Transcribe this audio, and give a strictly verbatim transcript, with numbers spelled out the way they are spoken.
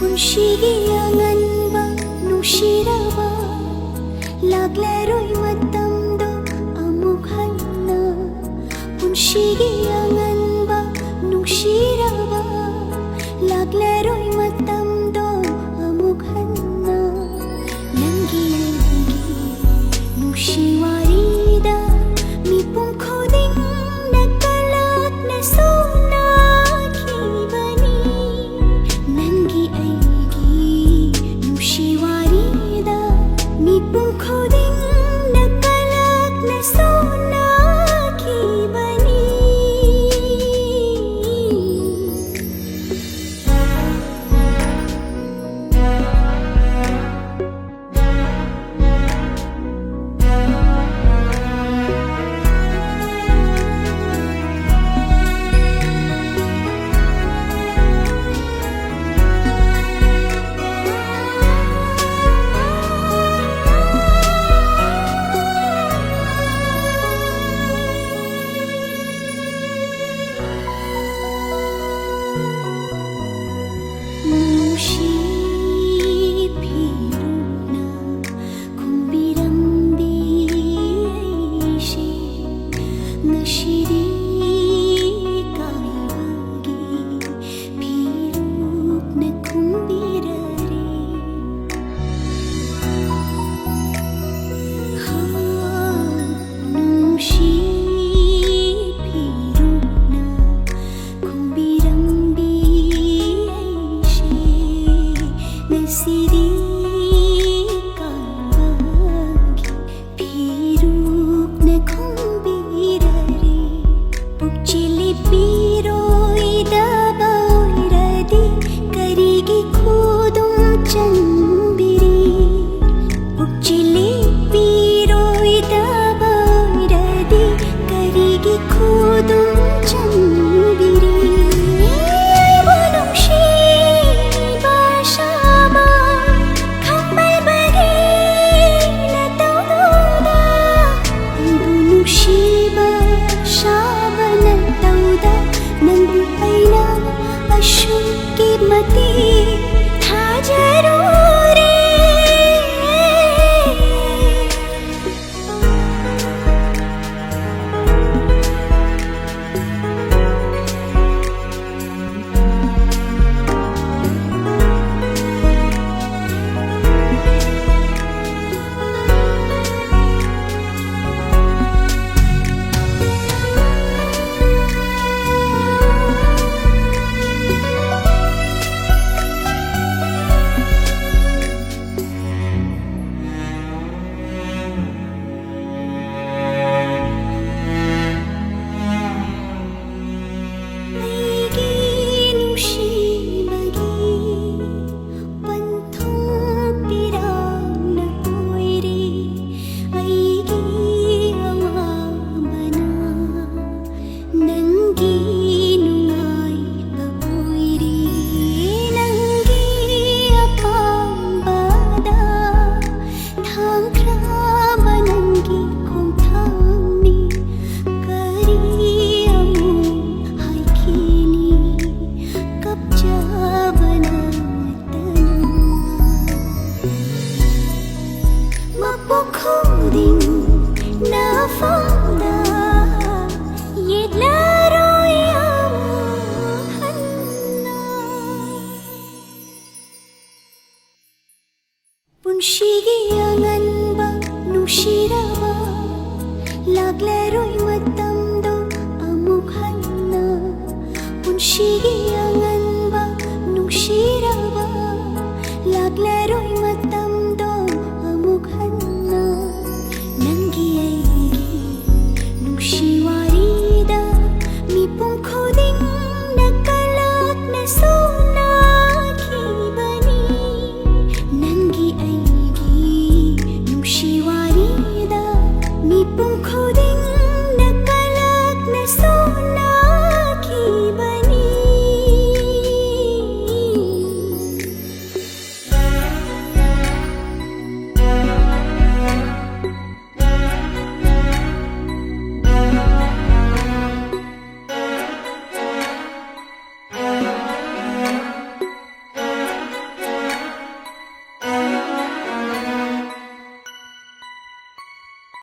ꯄꯨꯟꯁꯤꯒꯤ ꯑꯉꯟꯕ ꯅꯨꯡꯁꯤꯔꯕ, ꯂꯥꯛꯂꯔꯣꯏ ꯃꯇꯝꯗꯣ ꯑꯃꯨꯛ ꯍꯟꯅ꯫ ꯄꯨꯟꯁꯤꯒꯤ ꯑꯉꯟꯕ ꯅꯨꯡꯁꯤꯔꯕ, ꯂꯥꯛꯂꯔꯣꯏ ꯃꯇꯝꯗꯣ ꯑꯃꯨꯛ ꯍꯟꯅ꯫ ꯅꯪꯒꯤ ꯑꯩꯒꯤ ꯅꯨꯡꯁꯤ ꯋꯥꯔꯤꯗ ꯃꯤꯄꯨꯝ ꯈꯨꯗꯤꯡꯅ ꯀꯂꯛꯅ ꯁꯣꯟꯅꯈꯤꯕꯅꯤ꯫ ꯅꯪꯒꯤ ꯑꯩꯒꯤ ꯅꯨꯡꯁꯤ ꯋꯥꯔꯤꯗ ꯃꯤꯄꯨꯝ ꯈꯨꯗꯤꯡꯅ ꯀꯂꯛꯅ ꯁꯣꯟꯅꯈꯤꯕꯅꯤ꯫ ꯅꯨꯡꯁꯤ ꯐꯤꯔꯨꯛꯅ ꯈꯨꯝꯕꯤꯔꯝꯕꯤ ꯑꯩꯁꯦ ꯉꯁꯤꯗꯤ ꯀꯥꯏꯕꯒꯤ ꯐꯤꯔꯨꯛꯅ ꯈꯨꯝꯕꯤꯔꯔꯦ꯫ ꯍꯥ, ꯅꯨꯡꯁꯤ ꯐꯤꯔꯨꯛꯅ ꯈꯨꯝꯕꯤꯔꯝꯕꯤ ꯑꯩꯁꯦ ꯉꯁꯤꯗꯤ ꯀꯥꯏꯕꯒꯤ ꯐꯤꯔꯨꯛꯅ ꯈꯨꯝꯕꯤꯔꯔꯦ꯫ ꯄꯨꯛꯆꯦꯜ ꯄꯤꯔꯣꯏꯗꯕ ꯑꯣꯏꯔꯗꯤ ꯀꯔꯤꯒꯤ ꯈꯨꯗꯨꯝ ꯆꯟꯕꯤꯔꯤ? ꯄꯨꯛꯆꯦꯜ ꯄꯤꯔꯣꯏꯗꯕ ꯑꯣꯏꯔꯗꯤ ꯀꯔꯤꯒꯤ ꯈꯨꯗꯨꯝ ꯆꯟꯕꯤꯔꯤ? ꯑꯩꯕꯨ ꯅꯨꯡꯁꯤꯕ ꯁꯥꯕ ꯈꯝꯕꯜꯕꯒꯤ ꯅꯇꯧꯗꯨꯗ, ꯑꯩꯕꯨ ꯅꯨꯡꯁꯤꯕ ꯁꯥꯕ ꯅꯇꯧꯗ ꯅꯪꯕꯨ ꯑꯩꯅ ꯑꯁꯨꯛꯀꯤ ꯃꯇꯤꯛ जरूरी। ꯑꯩꯒꯤ ꯅꯨꯡꯁꯤꯕꯒꯤ ꯄꯟꯊꯨꯡ ꯄꯤꯔꯥꯡꯅ ꯀꯣꯏꯔꯤ꯫ ꯑꯩꯒꯤ ꯑꯋꯥꯕꯅ ꯅꯪꯒꯤ ꯅꯨꯡꯉꯥꯏꯕ ꯑꯣꯏꯔꯤ꯫ ꯅꯪꯒꯤ ꯑꯄꯥꯝꯕꯗ ꯊꯥꯡꯈ꯭ꯔꯕ ꯅꯪꯒꯤ ꯈꯣꯡꯊꯥꯡꯅꯤ꯫ ꯀꯔꯤ ꯑꯃꯨꯛ ꯍꯥꯏꯈꯤꯅꯤ? ꯀꯞꯆꯕ ꯅꯠꯇꯅ꯫ ꯃꯄꯣꯛ ꯈꯨꯗꯤꯡ ꯅꯐꯝꯗ ꯌꯦꯠꯂꯔꯣꯏ ꯑꯃꯨꯛ ꯍꯟꯅ꯫ ꯄꯨꯟꯁꯤꯒꯤ ꯑꯉꯟꯕ ꯅꯨꯡꯁꯤꯔꯕ, ꯂꯥꯛꯂꯔꯣꯏ ꯃꯇꯝꯗꯣ ꯑꯃꯨꯛ ꯍꯟꯅ꯫ ꯄꯨꯟꯁꯤꯒꯤ